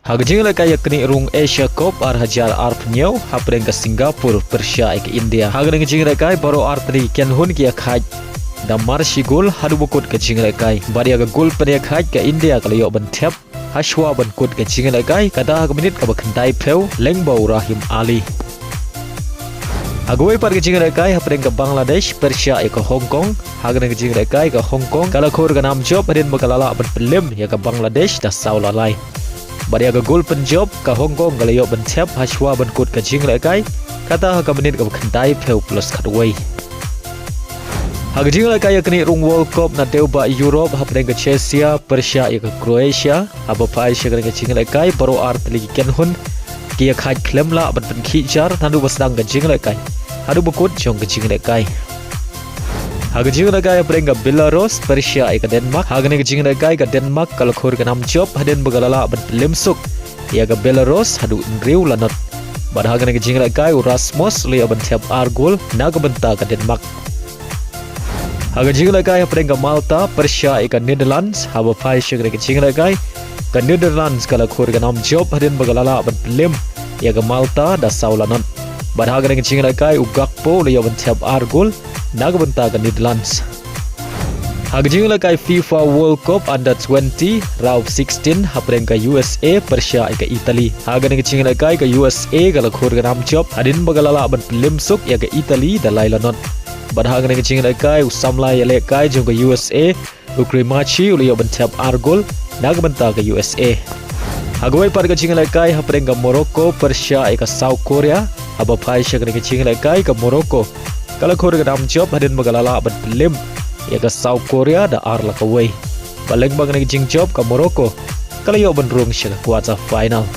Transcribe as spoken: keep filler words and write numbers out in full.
Ha ka jinglehkai ïa ka knieh rung Asia Cup ar hajar arphew hynñiew hapdeng ka Singapore pyrshah ïa ka India. Ha kane ka jinglehkai baroh artylli ki kynhun ki ïakhaid da marshi gol haduh ba kut ka jinglehkai. Bad ïa ka gol pynïakhaid ka India ka la ïoh ban thep hashwa ban kut ka jinglehkai, kata ha ka minit kaba khyndaiphew lyngba u Rahim Ali. Ha kawei pat ka jinglehkai hapdeng ka Bangladesh pyrshah ïa ka Hong Kong. Ha kane ka jinglehkai ka Hong Kong ka la khur ka nam jop hadien ba ka la lah ban pynlem ïa ka Bangladesh da saw la lai. Bad ïa ka gol pynjop ka Hong Kong ka la ïoh ban thep hashwa ban kut ka jinglehkai, kata ha ka minit kaba khyndaiphew plus khatwei. Ha ka jinglehkai ïa ka knieh rung World Cup na dewbah Europe hapdeng ka Czechia pyrshah ïa ka Croatia, haba phai sha kane ka jinglehkai baroh artylli ki kynhun ki ïakhaid khlem lah ban pynkhih jar naduh ba sdang ka jinglehkai haduh ba kut jong ka jinglehkai. Ha ka jinglehkai hapdeng ka Belarus pyrshah ïa ka Denmark. Ha kane ka jinglehkai ka Denmark ka la khur ka nam jop hadien ba ka la lah ban pynlem suk ïa ka Belarus haduh hynriew la not. Bad ha kane ka jinglehkai u Rasmus u la ïoh ban thep ar gol na ka bynta ka Denmark. Ha ka jinglehkai hapdeng ka Malta pyrshah ïa ka Netherlands, haba phai sha kane ka jinglehkai ka Netherlands ka la khur ka nam jop hadien ba ka la lah ban pynlem ïa ka Malta da saw la not. Bad ha kane ka jinglehkai u Gakpo u la ïoh ban thep ar gol na ka bynta ka Netherlands. Ha ka jinglehkai FIFA World Cup Under twenty Round sixteen hapdeng ka U S A pyrshah ïa ka Italy. Ha kane ka jinglehkai ka U S A ka la khur ka nam jop hadien ba ka la lah ban pynlem suk ïa ka Italy da lai la not. Bad ha kane ka jinglehkai u samla ïalehkai jong ka U S A u Cremaschi u la ïoh ban thep ar gol na ka bynta ka U S A. Ha kawei pat ka jinglehkai hapdeng ka Morocco pyrshah ïa ka South Korea, haba phai sha kane ka jinglehkai ka Morocco ka la khur ka nam jop hadien ba ka la lah ban pynlem ïa ka South Korea da ar la kawei. Bad lyngba kane ka jingjop ka Morocco ka la ïoh ban rung sha ka quarter final.